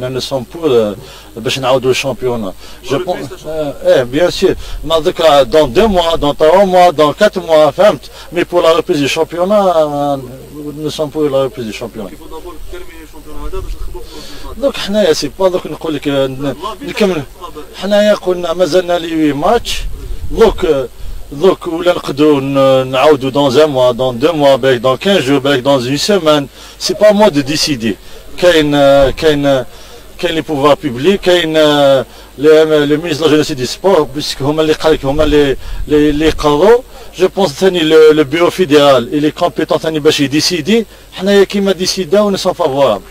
حنا nous sommes pour باش نعاودوا ال championnat، je pense، ايه bien sûr، ما دوك dans 2 mois، dans 3 mois، dans 4 mois، فهمت؟ mais pour la reprise du championnat، nous sommes pour la reprise du championnat. دوك حنايا c'est pas دوك نقول لك نكمل. حنايا قلنا مازلنا les huit matchs. دوك ولا نقدروا نعاودوا dans un mois، dans 2 mois، بالك dans 15 jours، بالك dans une semaine، c'est pas à moi de décider. كاين les pouvoirs publics، كاين le ministre la jeunesse des sports، puisque هما اللي قال لك، هما اللي يقرروا. je pense ثاني le bureau fédéral il est compétent ثاني باش ي décider. حنايا كيما décidaو nous sommes favorables.